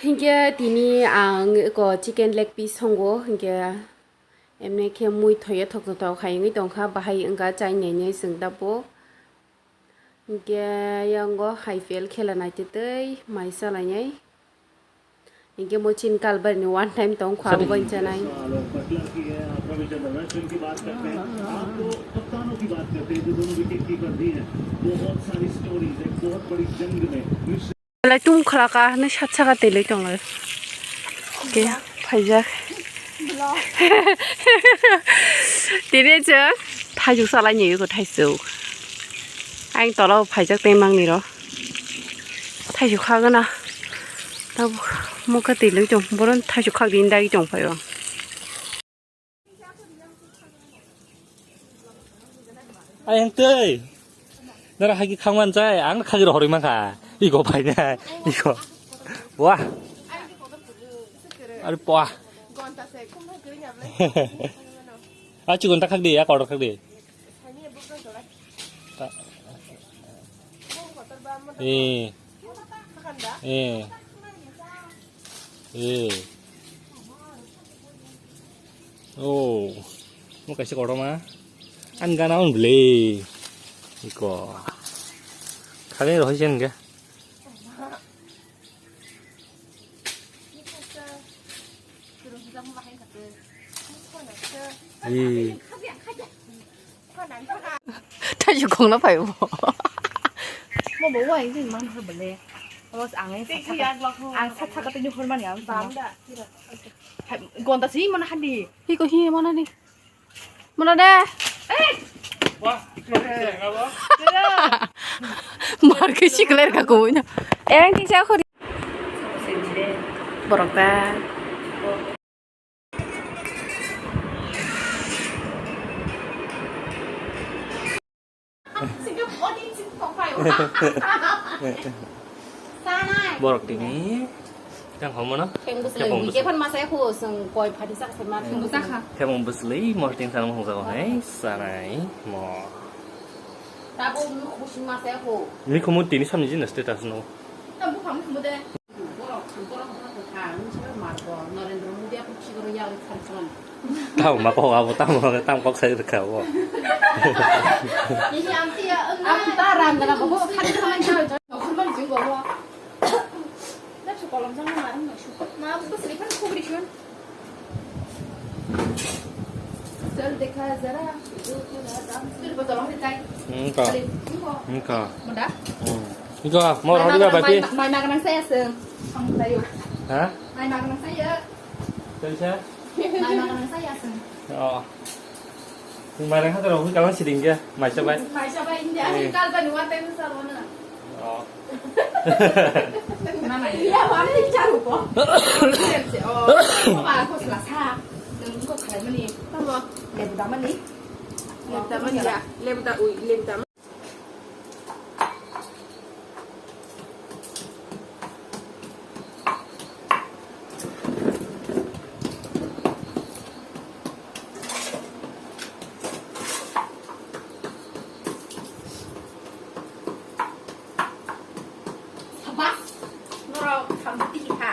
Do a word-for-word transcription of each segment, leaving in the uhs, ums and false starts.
Hinkhe tini ang eko chicken leg piece songo, hinkhe emne khe mui thoye thok thok khai wngwi tongkha, bahai wngkha chai nai nai chwng tabuk. Hinkhe yango hai P L khela naitwi twi mai chalainai. Hinkhe mo chin kalbar ni one time tong kha. Sorry. Ang bai chanai. Belai tum khlaka hwnwi sat saka telai tonglai. Oke, phaijak. Tini chwng thaichuk salai ni yugo thaichuk. Ang tola o phaijak tei mangni ro. Thaichuk khagana. Tabuk mokha telai tong. Boron thaichuk khagdi dagi tong phaio. Ayang tei. Nara hagi khangman chai, ang khagi rohorwi mankha. Iko phaina, iko. Wah. Ari pah. Achu gonta khagdi, ya kotor khagdi. Eh. Eh. Eh. Oh. Mo kaisa kotorma. Ang gana on ble. Iko. Khagwi rohoi sen ge. Ee. Thaichuk khongno phai bo. Mo bo wai jin man hor bole. Amos ang ai sa sa ang sa sa ka tini hor mani ang. Hai, gonda si mana hadi. Hi ko hi mana ni. Mano de. Mar ke sikler ka ko nya. Erang ti sa khori. Borok ta. Borok tini tang homo no. Thengbo Thepong sle, bwsli. Hike phan masa ya khu, seng koi phati sak se mar. Thengbo sakha. Thepong bwsli, mor tin sana hong jago hai, sanai, mo. Tabo mi khu sing masa ya khu. Mi khu mo tini samni jin status no. Tam bu kham khu de. Borok, borok, borok, borok, borok, Narendra Modi apa sih kalau ya, Tamo ma kok abo, tamo, tamo kok sai rwkha abo. Ini auntie ya, enggak. Aku tak ram, dan aku kok kan sama jauh. Aku cuma jenggo. Dah sekolah sama marah nggak suka. Ma, aku kesel kan, aku beri cuan. Sel dekha zara. Itu tuh, dah, dah. Itu betul lah, Kai. Enggak. Kali, enggak. Enggak. Mudah? Hmm. Enggak, mau Mai roti makan, berapa, Pi? Mai, mai makan saya, Seng. Kamu tahu. Hah? Mai makan saya. Tei sa? Mai makan saya, Seng. Oh. Mai rang hata rong kalang siding ya, mai sabai. Mai sabai, ini ada kal ban, one time sa rona. Oh. Mana ya? Iya, mana ini caru kok. Oh, apa aku selasa? Dan kok kayak mana? Tamo. Lebu daman nih. Lebu daman ya. Lebu da, ui, lebu daman. Sabas, norok khamdi tiki kha.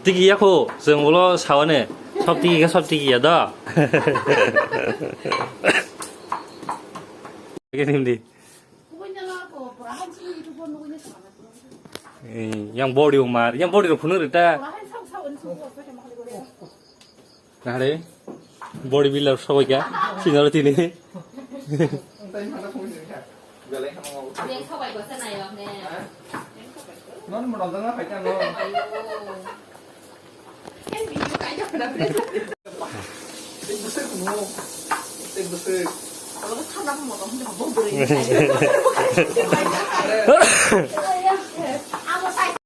Tiki ya kho, chwng ulo sawane. Sob tiki kha, sob tiki ya da. Kini di. Eh, yang body umar, yang body ro phunuk rita. Nare, body builder sobai kha, sinaro tini. Non mo dong na khai ta no.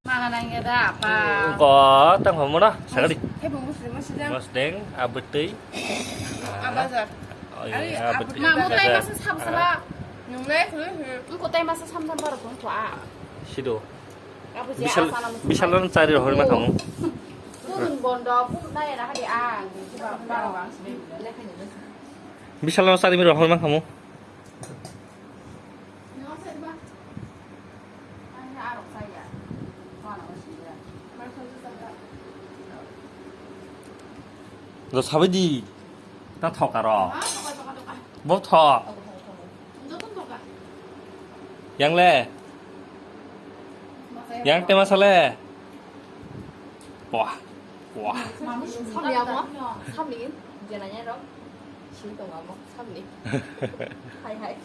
Maga nang ya da, apa? Ko tang homo na, sagadi. He bumbu sih, masih jang. Mas deng, abetei. Abajar. Oh iya, Ari, abetei. Ma, mutai masa sab sala. Nungai, hmm. Engko tai masa sam sam baru pun tua. Sido. Bisal, bisal lan cari rohor ma kamu. Turun bondo, pun nai ra hadi ang. Coba, baru ang sini. Bisal lan cari mi rohor ma kamu. Nggak usah, Bang. Hanya arok saya. Mana masih ya? Do sabai di. Ta thoka ro. Bo thok. Yang le. Yang te masale. Wah. Wah. Samni amo. Samni. Jenanya ro. Sini tong amo. Samni. Hai hai.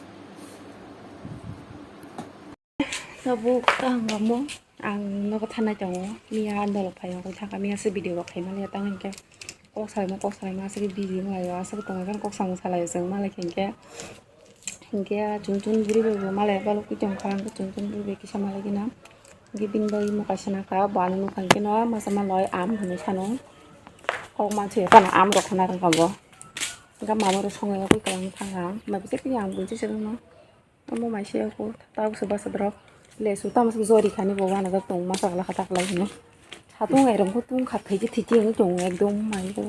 Tabuk kaham ramo. Ang nogo thanai tongo. Miya andalo phai rok thangkha. Miya se video rok khaima liya tang hinkhe. Kok salaima, kok salaima aswk busy wng laio, aswk tongmani kok samung salaio chwng malai khe hinkhe. Hinkhe chwng chwng bwrwi bai bo malai balukwi tongkha, hinkhe chwng chwng bwrwi bai kisa malai gina. Hinkhe bini bagwi imo kaisa nakha, bo ano nukha hinkhe no masa malai am hinwi sano. Kok mansuya phano am rok khna rwkha bo. Hinkhe mama rok songnai rok koi kwlangwi thangkha, maibi tei tini ang buichi se rwngno. Omo mai se oko tabuk se bwsajak rok lesu tamo se jori kani bo uanajak tongo masa glak kha taklai hino. Satung airok bo tung kha thwiki thwiki wngwi tongo ekdom mai bo.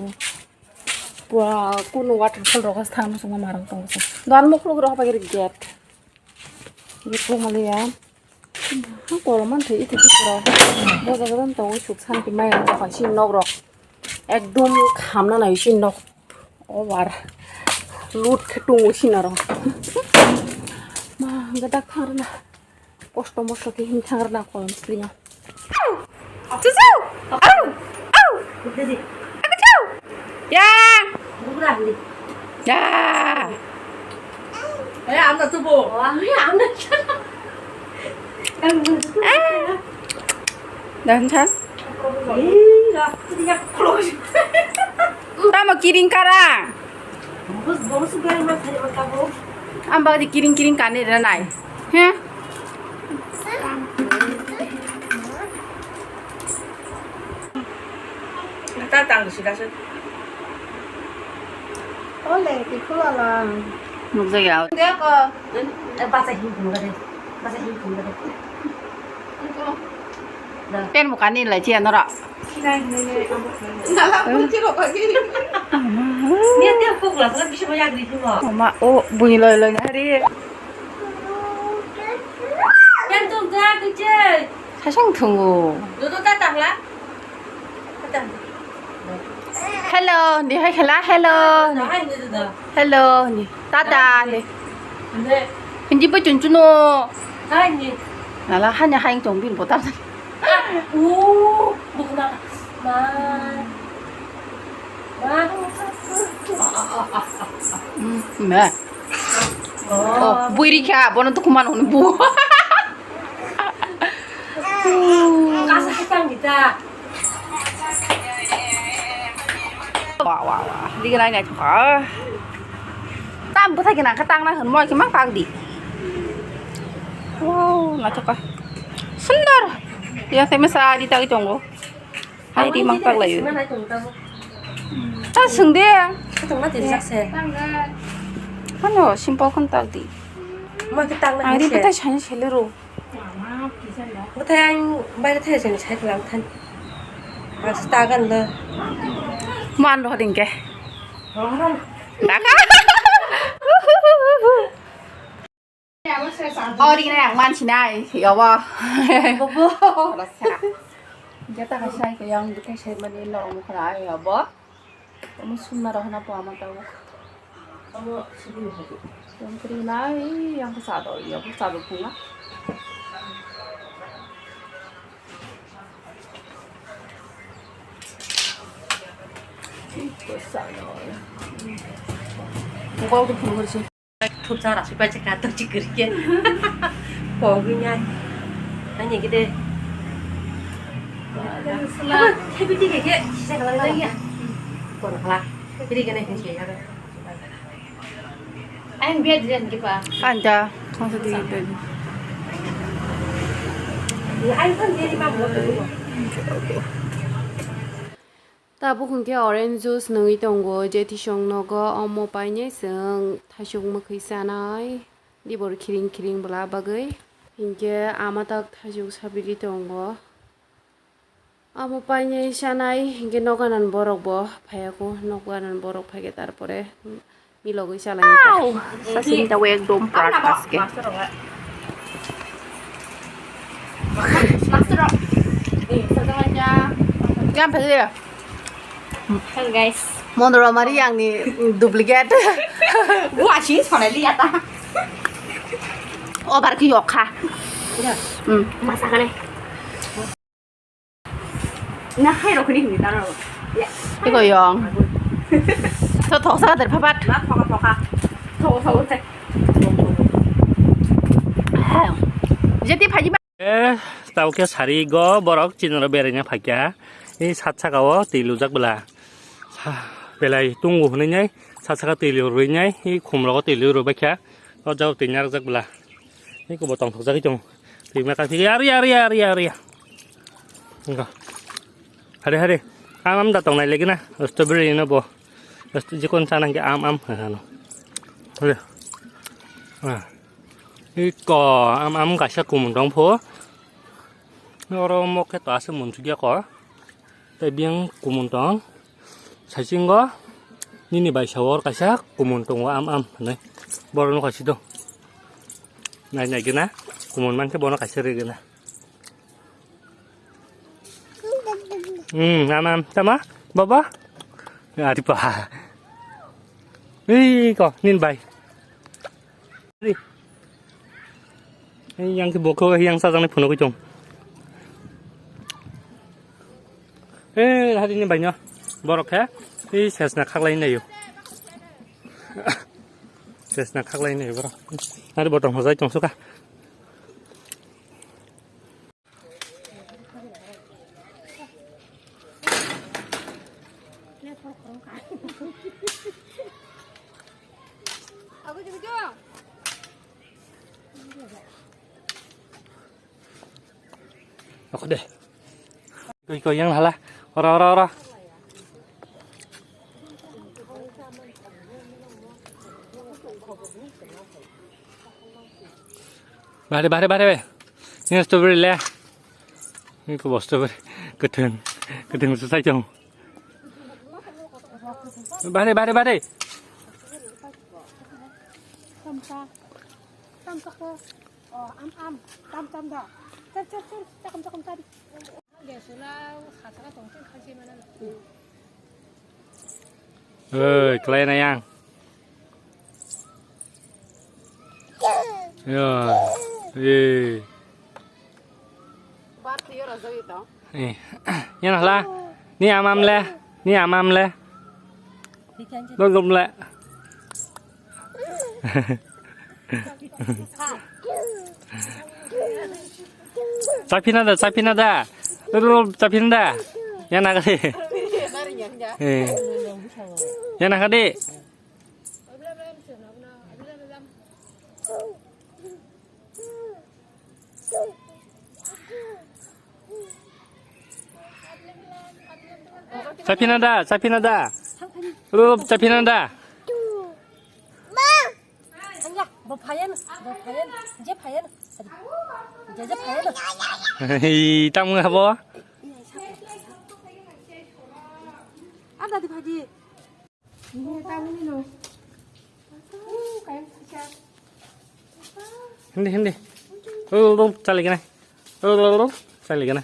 Pura kunu waterfall rok thang muchungo marang tongo se. Doan mukhulok rok bagwi gate. Gate bo maliya. Ha kolom man thwiki thwiki pura. Bo jaga tongo suk santi mai rok bai si nok rok. Ekdom khamna nai si nok. Over load khe tongo sinaro. Ma, gadak thangrwna. Kosto mosto khe him thangrwna kolom slingo. Chuchu! Au! Au! Didi. Aku chau! Ya! Bugra hindi. Ya! Eh, anda tubo. Wah, ya, anda. Eh. Dan chan. Ih, lah, tidak close. Tamo kiring kara. Bos, bos, gaya mas hari mata bo. Ang bagdi kiring kiring kani ranai. He? Tang tang sida se. Ole, ti khula lang. Nukjagya. Dia ko. Eh, bacha hin khum gade. Bacha hin khum gade. Pen mukani lai chia nora. Ama, o bui loi loi na ri. Sasang thungo. Hello, ni hai khala, hello. Hello, ni. Tata, ni. Hindi pa chun chuno. Nala hanya haing tong bin botam. Uh, bukna. Ma. Ma. Mm, ma. Oh, buiri kha, bono to kuman hon bu. Kasa hai tang kita. Wa, wa, wa. Di nai nai ka. Tam bwthai gwnang khe tangna hwn moi khe mang tak di. Wow, naithok kha. Sundor. Yang se mesa di tagwi tongo. Hai di mang tak layo. Ta swng de. Hano simple khon tak di. Ang di bwthai sani sele ro. Bwthai ang baire thai sani sai lang than. Ang stagan lo. Man ro ding ke. Daka. Ori na yang man sinai yobo. Bobo. Jata ka sai ke yang bwthai sai mani lo mo khara yobo. Omo sumna rohna po ama tabuk. Omo sibini hobi. Yang kri nai, yang ko sado, yang ko sado punga. Ko sado. Ko ko punga sih. Thupsa rasi pai chakha to chikri ke. Pogwi nya. Ani gede. Sala. Hebi ti ke ke. Sisa kala ya. Kon kala. Biri kene hin ke ya. Ang bia diyan ke pa. Anta, kong sa di. Ni ai kon deri ma mo. Tabuk hwnkhe orange juice nungwi tongo, je thisong nogo omo painai chwng thaichuk mwkhwi chanai, dibor khiring khiring bwla bagwi. Hinkhe ama tak thaichuk sabili tongo, omo painai chanai hinkhe nok ganan borok bo phaiya kho, nok ganan borok phaikhe tarpore. Milogwi chalai. Wow! Sasing tahu ekdom prak aske. Master rok. Master rok. Eh, sasing Tam phe. Hello guys. Monro mari yang ni duplicate. Bu asing sonali ya ta. Over ki yokha. Hmm. Masa kane. Na hai rokni hini taro. Ya. Iko yong. To thoksa der phapat. Na thoka thoka. Thoka thoka. Jeti phaji. Eh, tau khe sari go borok chinoro beraina phaikha. Ei sat saka o twi lujak bwla. Belai tungo hwnwi nai sat saka twi rwi nai ei khum rogo twi rwi baikha. O jaga twi narwkjak bwla. Ei kubo tongthokjagwi tongo. Twi ma kaphik ya ya ya ya ya. Hare hare. Am am da tongnai legena. Strawberry no bo. Jikon sana ke am am hano. Hare. Ah. Iko am am kaisa kumun tong pho. Oro mokhe to ase munsukya ko. Tei biyang kumun tong. Saisingo nini bai sawor kaisa kumun tongo am am hinwi. Borok no kaisa do. Nai nai gena kumun mankhe bono kaisa ri gena. Hmm, am am tama baba. Ari pa. Ei ko nin bai. Ei, yang ke bokho yang sajang ni phunugwi tong. Eh, hari ni baino. Borok khe. Ei, sesna khaklai nayo. Sesna khaklai nayo borok. Hari botong hojai tong suka. Ako de. Koi koi yang hala. Ora ora ora. Bare bare bare. Ini strawberry le. Ini ko strawberry. Ketheng. Ketheng susah jong. Bare bare bare. Tamsa. Tamsa ko. Oh, am am. Tam tam da. Chal chal chal. Chakam chakam tadi. Oi, klai na yang. Yo, eh. Eh, yan hala. Ni amam le, ni amam le. Lo lum le. Chapina da, chapina da. Chapina da. Yana kadi. Eh. Yana kadi. Chapina da, chapina da. Chapina da. Bo phayan, bo phayan, je phayan. Je je phayan. Hi, tamo abo. Ada di phaji. Hindi, hindi. Chali gana. Chali gana.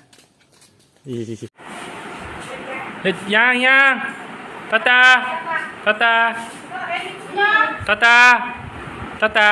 Yang, yang. Tata. Tata. Tata. Tata.